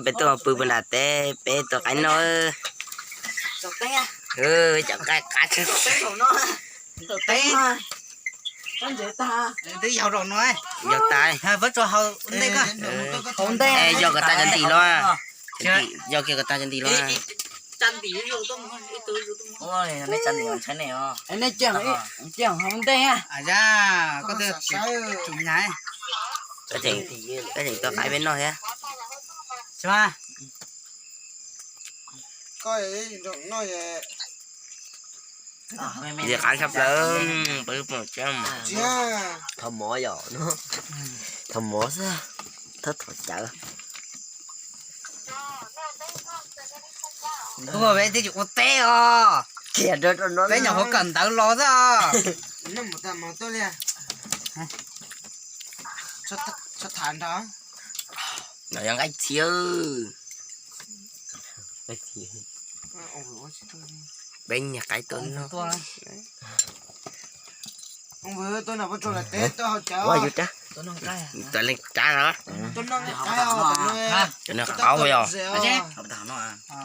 Peb tuaj pw puag nram teb, peb tua qaib noj. Cov qaib qaib. Twb yog zaum no. Yog tas. Yog kom tas cov ntim los. Yog kiag kom tas cov ntim los. Nej tseem hauv ntej. Koj tseem tua qaib peb noj thiab. Ntxim qab tshaj plaws. Thov mov yom, thov mov xwb, thov thov cawv. Peb twb tsis ua teb os. Peb nyuam qhuav kawm ntawv los xwb os. No yog nqaij txhia. Peb niag qaib tuaj noj. Ua yus rab, tuaj leej rab los. Cov no qaub yog,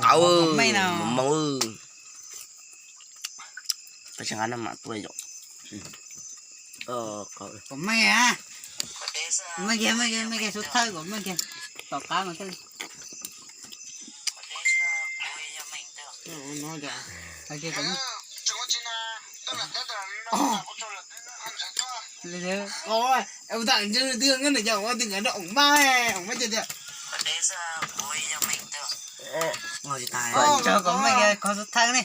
qaub, mos mos. Peb tsis nqa noj mam tuaj yom. Kom mej, mej kiag, mej kiag, mej kiag xub thawj kom mej kiag. Tom qab mas thiaj li. Ua tam ntsis twg nyob nws yog ua twg nkawd no oom maj, oom maj tiag tiag. Tso kom mej kiag qhov xub thawj ne.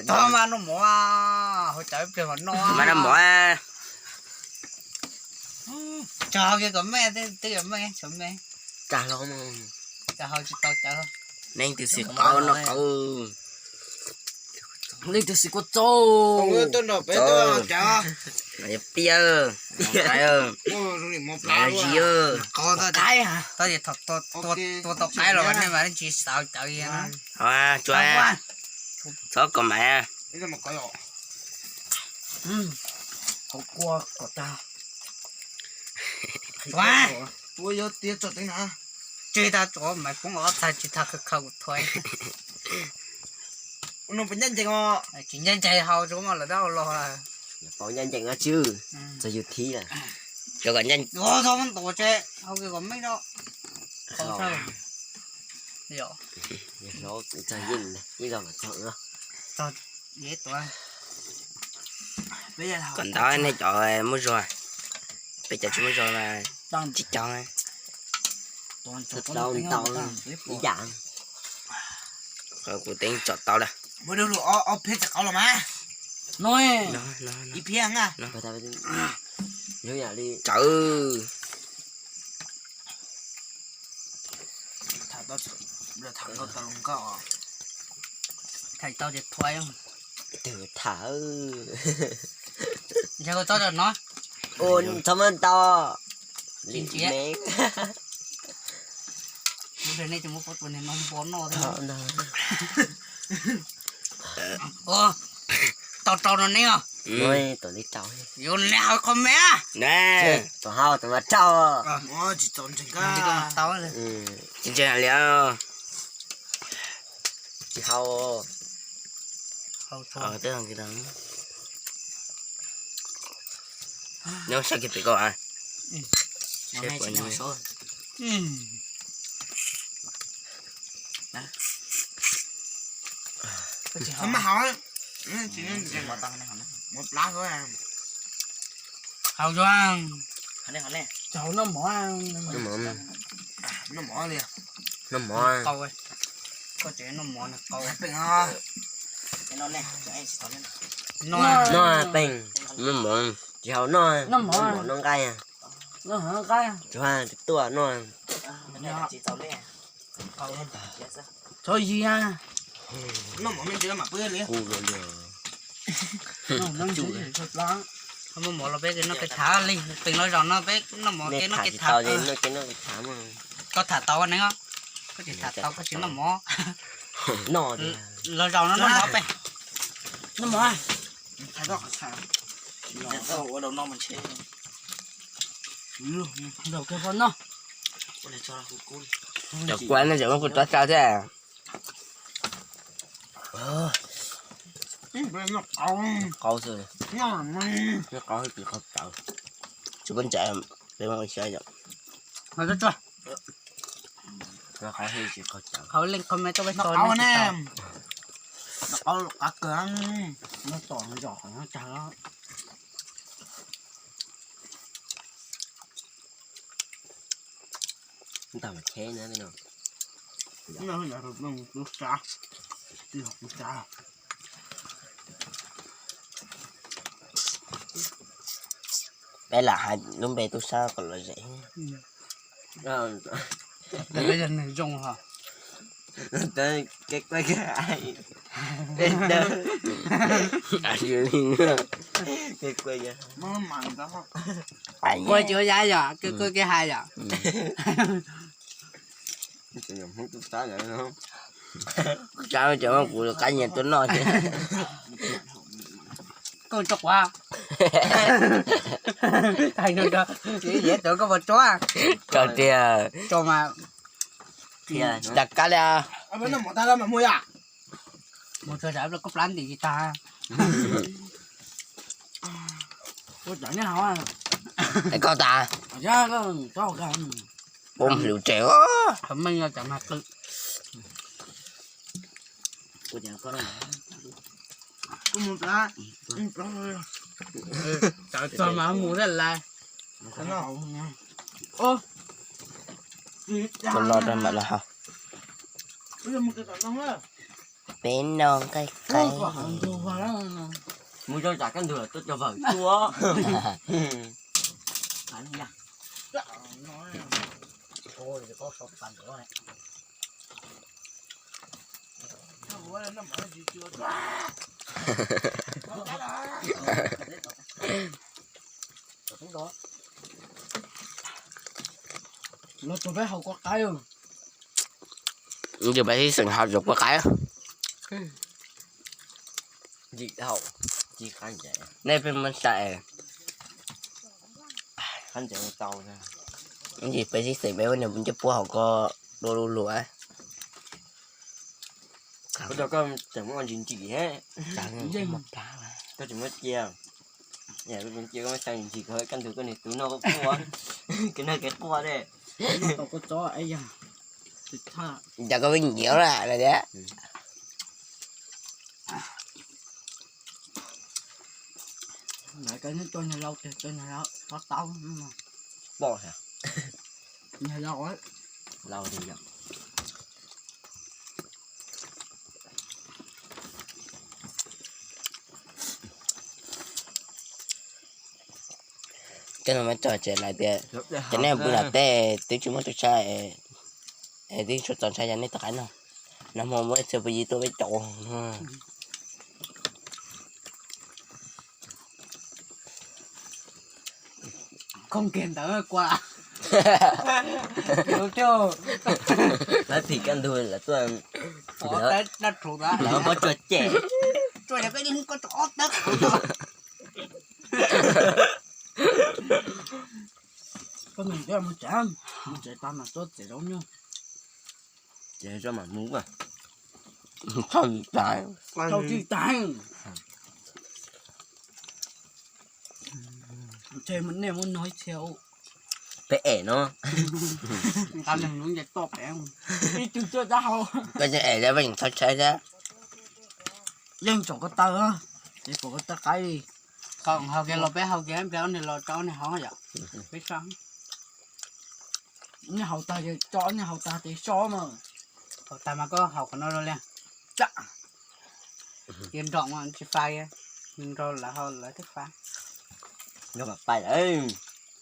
Tso mas noj mov, hauv cawv ib pliag mam noj. Mas noj mov. Tso kiag kom mej, twb yog mej, tso mej. Tsa hlo, tsa hlo tsis tau cawv. Neeg twg xis qaub noj qaub. Neeg twg xis kua txob. Piaj, qaib, zis. Tua tau qaib los nej mas tsis xav cawv. Txhob kom mas. Hauv kua kom tag. Tseg tag tsuav mas poob ob txhais tsis tag khaws khaws kuv thuav. Tsis ncaj ncees haus tsuav mas lawv tab los. Paub ncaj ncees no tsw, txog yus thib lawm. Txhob ntaus tse, hau kiag kom mej no. Txog yeej ib zaug mam txog. Kom ntau nej cov muaj zog, peb cov tsis muaj zog mas tsis cog. Tau ntau ib yam. Kuv teeb tsom tau lawm. Ob phiab tsis qaub los mas. No, ib phiab na. Tsawv. Tham tau ces thuav. Twg tham? Ntshai koj txob rau no. Ua txhob muab ntau. Tsis ntsia. Lub neb tsis muab pob tsuas niag no npo noj thiab. Tau rau no neb os. Yuav neb hauv qhov me. Tsis txaus ntseeg li. Tsis hau. Nyob sab kiag pem koj a. Hau zuag. Noj mov, noj mov li. Noj mov. Koj tseem noj mov noj qau. Noj peem, noj mov, tsis hau noj, noj mov noj nqaij. Tsuas tuaj noj. Txhob yig. Noj mov me ntsis mas pw li. Muaj mov los peb noj kev tham li, pem los zaum no peb noj mov kev noj kev tham. Koj tham tau neeg os, koj tsis tham tau koj tsis noj mov. Los zaum no noj mov peb. Noj mov. Zaum kiag poj noj. Cov kua no tseem muab kuv rov tso thiab. Qaub xwb, noj qaub tsis qaub cawv. Tsis muaj ntsaim, peb muab ua xyab yom. Noj qaub tsis qaub cawv. Noj qaub ne, noj qaub qab kawg, noj tom zos qhov nyob tag. Ntawm mas kheb na no. Peb lam hais lub npe tub sab kom lom zem. Kev kuaj, kev kuaj, kev kuaj yog, kev kuaj kev hais yom. Tub sab, tub sab cov kuv qab nyias tuaj noj thiab. Koj tso quav, tsis yev tau koj puas tso? Tso tiag, tso mas. Tag kab li. Mus tso tsam koj plab ntim tsis tag. Koj tas. Pub lus tsev. Txog mas mus thiab lawm. Koj los rau mam los haus. Peb no nqaij qaib. Mus zoo tsam kaj ntug tuaj cov vawm tuaj. Los tus peb haus kua qaib. Yus peb xib xeem haus kua qaib. Nej peb muab sai. Peb xib xeem peb ua niam ncej puab haus ko dua lu lug. Koj tseem muab ntsis ntsim, koj tseem muab cia, cia koj muab xyaa ntsis ntsim ko kaj ntug koj niag tub noj koj quaj, kev noj kev quaj ne. Cas koj peb nyiav lawm tias. Lawv cov nyob cov niag laus tiag, cov niag laus pov tau. Pom niag laus, laus tiag yom. Cov no mas tso tseg lawm tias, cov nej pw nram teb twb tsis muaj tub sab, es twb tsis txaus ntshai yog nej tog qaib no. Nag hmo muaj txhia pw yig tuaj peb caum. Khooj kiag ntawd kua. Lawv thim kaj ntug lawv tuaj, lawv muab tsuag cem. Tsuag cem peb li koj tso ob tawb. Koj mus tsev, mus tsev tas mas txob txiv zaub nyuj. Ces tso mam mus. Thauj tsis tas, thauj tsis tas. Ntshe nej muab nog ib txhia. Peb em no. Nqa neeg nuv nce toj pem, ib tug cuaj rab hau. Koj tseem em, peb yeej txhob tshaib thiab. Yeej tsom ko taw, ces pom ko taw qaib li. Qhov haus kiag los peb haus kiag, peb ob niag los rau ob niag haus yom. Peb so. Nej haus tag ces tso, nej haus tag ces so mas. Haus tag mas koj haus qhov no rau li. Cia nroos mas tsis fais, nrog lawv haus lawv thiaj fais. Nrog mam pais lawm,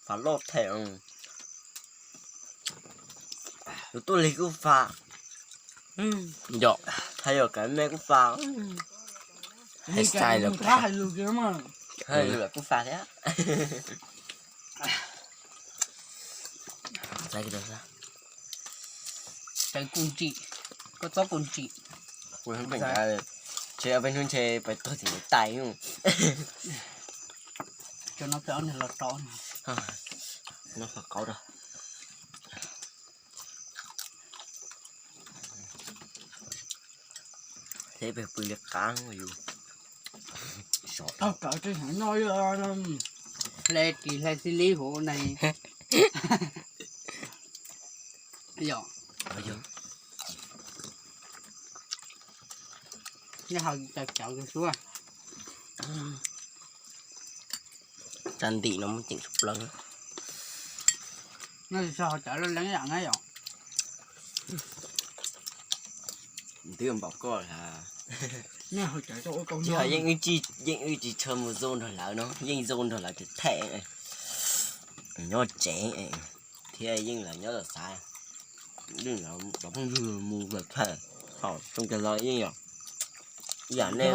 fais loj them. Tus tuaj lig kuj fais, yog hais yog kav me kuj fais, hais lus kuj fais thiab. Kuj ntsim, koj txob kuj ntsim. Ntshe peb hnub ntshe pais tog tim tais. Cov no peb ob niag los rau no. Qauv rau. Thiab peb pw li qab yus. Tau kawm tej heev no, hle ris hle xib lib huv na. Yog, nej ho cawv cawv suab. Tsa ntim no muaj ceem tshaj plaws. Nej ho cawv loj leeb yam na yom. Twb npaum koj lawm. Yeej wb tsis tshua mus zoo nrog lawv no, yeej zoo nrog lawv ces them, nyob tsev thiab yeej lawv nyob tom xav, cov phooj ywg mus lawm tham, ho zoo kawg los yeej yom, ib yam nej,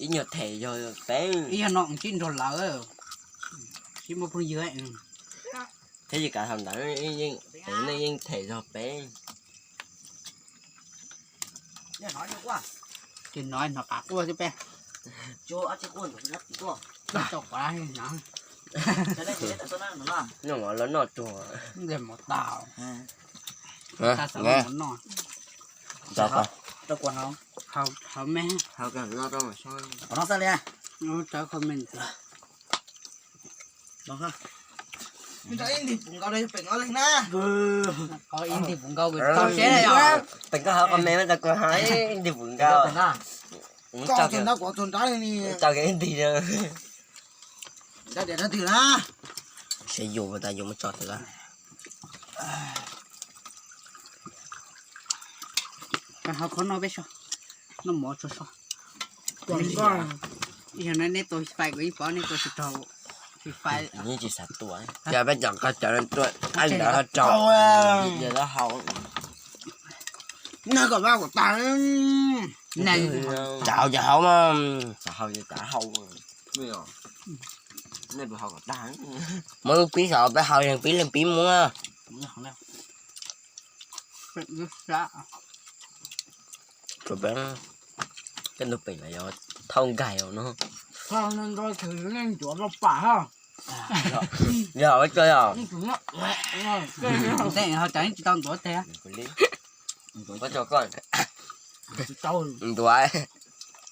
ib nyuag them yog peb, ib yam no tsis nrog lawv, tsis muaj phooj ywg. Thiab yus kav thaum ntawd nej yeej them zog peb. Ces hnov hnov qab quaj xwb peb. Noj los noj tsuag. Ntej mov tag. Tag xav mov noj. Hauv me, hauv no xwb li. Tawv kho me ntawd. Ib ntig puv nkaus li pem nkaus li na. Ib ntig puv nkaus tau seb yog. Pem nkaus hauv qhov me tau kua hauv ib ntig puv nkaus. Tso ib ntig. Seb yus tas yus muab tso twg. Hauv qhov no peb so, noj mov tso so. Ib zaug no neb tua Free Fire kuv ib pov neb tua tsis raug Free Fire. Yeej tsis xav tua. Cas peb cov qab cawv tua ib ntawd ho raug. Noj kom vaj kom tag. Txav hau ces hau mas. Txav hau ces txav hau. Nej puas hau kom tag? Muab lub pib saum peb hau, pib leej pib muab. Tsuas peb tej ntug pem los yog thauj nkaig os no. Yog ua tso yog. Ntej ho cov tsis tau ntuav teg. Ua tso koj. Ntuav.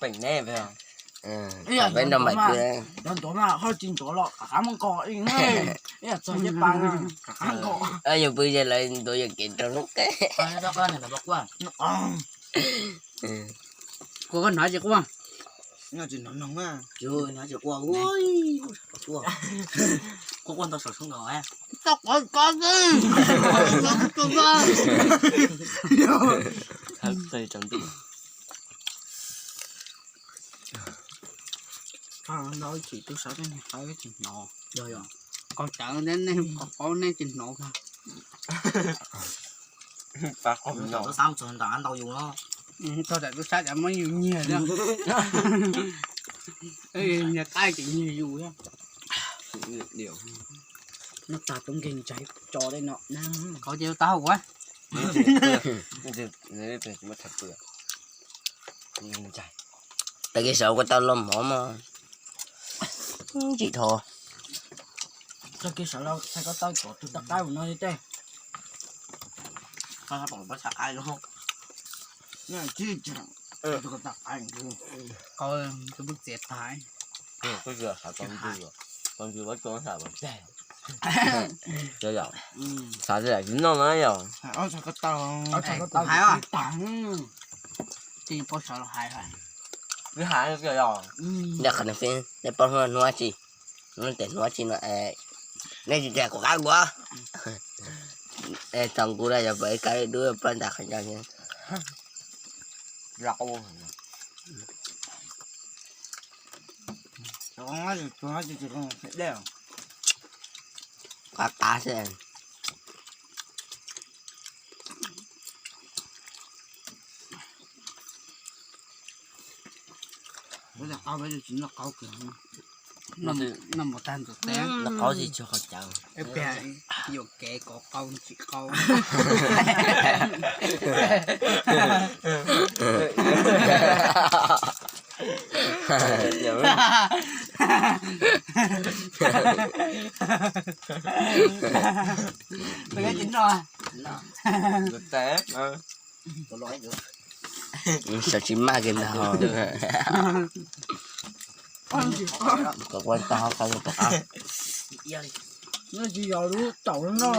Pem neb peb nrog mais peb. Cov ntuav mas ho tsis ntuav los qab qab muab nkaus ib yam txog cej pa qab qab nkaus. Yus pw ces lawv ntuav yuam kev rau lub qe. Kuv koj hnov tsis quaj. Tsis hnov noog a. Hnov tsis quaj. Quaj quaj ntau saum soob nkaus. Tau quav kov xwb. Ntau ib chim twb sawv tib niag qaib tsis hnov. Yog yog, qhov cawv nej qhov qaub nej tsis hnov. Txog daim tub sab cas muab yus nyiag na. Nyiag qaib ces nyiag yus. Noj tag tub nkeeg ntsais tso tej no na. Qhov ces tau hau ua. Tag kis sawv koj tau los mov mas ntsim dhau. Tag kis sawv los txhais ko taw kom tus toj qaib no li tej. Qab pom pab txhais qaib los. Qau tus pub txiav tag. Xav tsis noj na yog. Hais ko taw. Tsis paub sawv los hais. Wb hais yog. Nyob qhov no fij nej paub hnub hnub tsi, hnub tes hnub tsi no es nej tsis tias kuv qab kuv es txog kuv na yog pab ib kab dub pab ntas qhov ncauj. Qab qab xwb. Noj mov tag ntxuav teb. Noj qaub tsis tshua qhov cawv. Yuam kev kov qau ntsim qau. Peb tsis noj. Xav tsis maj kiag ntag. Kom kuv tau qhov qab. No tsis yog lub taum no,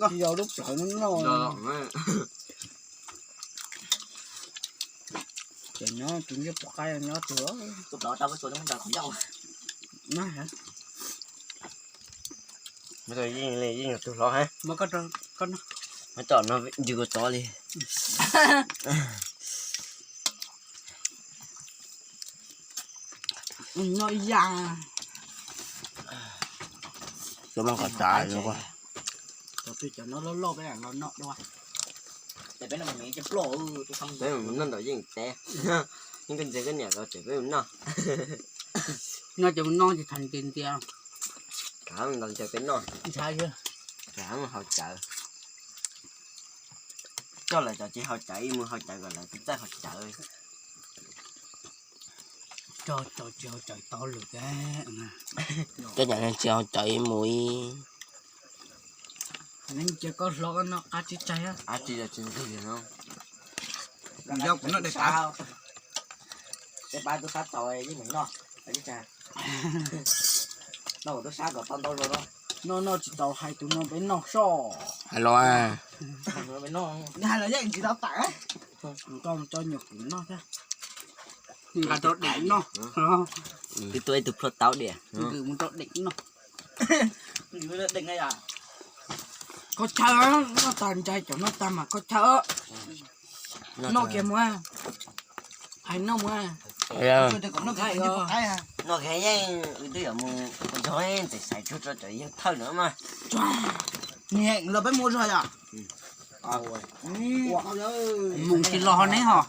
tsis yog lub plawv no. Ces nyob tus nyob pom qab nyob tus. Yeej yeej yog tus hlob heev. Muab coj no ywg kuv tod li. No ib yam. Cov mas qhov tsav. Cov twg cov no loj loj peb los noj dua. Ces peb noj mus noj ntawm yeej teb. Yeej koj ntxias koj niam los ces peb mus noj. Noj ces mus noj ces tham ntxias ntxias. Kav ntawd ces peb noj. Ntshav, kav mus haus cawv. Coj lawv cov tsis haus cawv ib mus haus cawv kom lawv txawj haus cawv. Coj cov tsis haus cawv tau lwm. Coj cov tsis haus cawv ib mus ib. Neb cia koj hlob koj noj qab tsib tsaig. Qab tsis yog tsis ntxig no. Yog kuv noj dej pab. Dej pab tub sab tau yeej meem noj. Noj tub sab kom tau ntau zog no. Noj noj tsis tau hais tus no peb noj soj. Hais los, hais los yeej tsis tau tawm. Koj mus tso nyuam kuv noj thiab. Nqa rau deem noj. Twb tuaj ib tug plhuav tau diam. Nws mus rau deem noj. Koj chaw, noj tag ntsais cov noj tag mas koj chaw. Noj kiag mus. Hais noj mus. Noj kiag yeej twb yuav mus ua zog ntxim xaiv tsuag rau cov yawg thawj no mas. Niam los peb mus ua zog yom. Mus tsis los neb ho.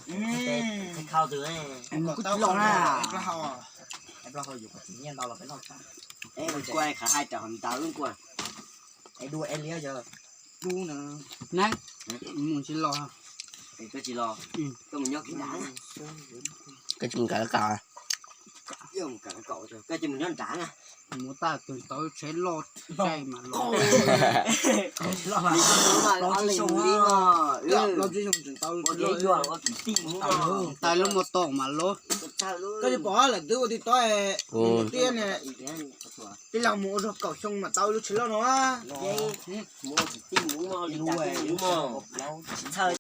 Mus kuj tsis los na. Kua khav hais rau hauv ntawd kua. Es dua es liab yog dub na. Neb mus tsis los. Koj tsis los, koj mus nyob kiag nrad. Koj tsis mus kav lawv kaum, koj tsis mus nyob nrad na. Mus tag tus tau tsheb loj caij mas los. Tais lub mos toos mas los. Koj tsis pom lawm twb ua tib tob tiab ne. Tij laug mus ua zog kaum xyoo mas tau lub tsheb loj no.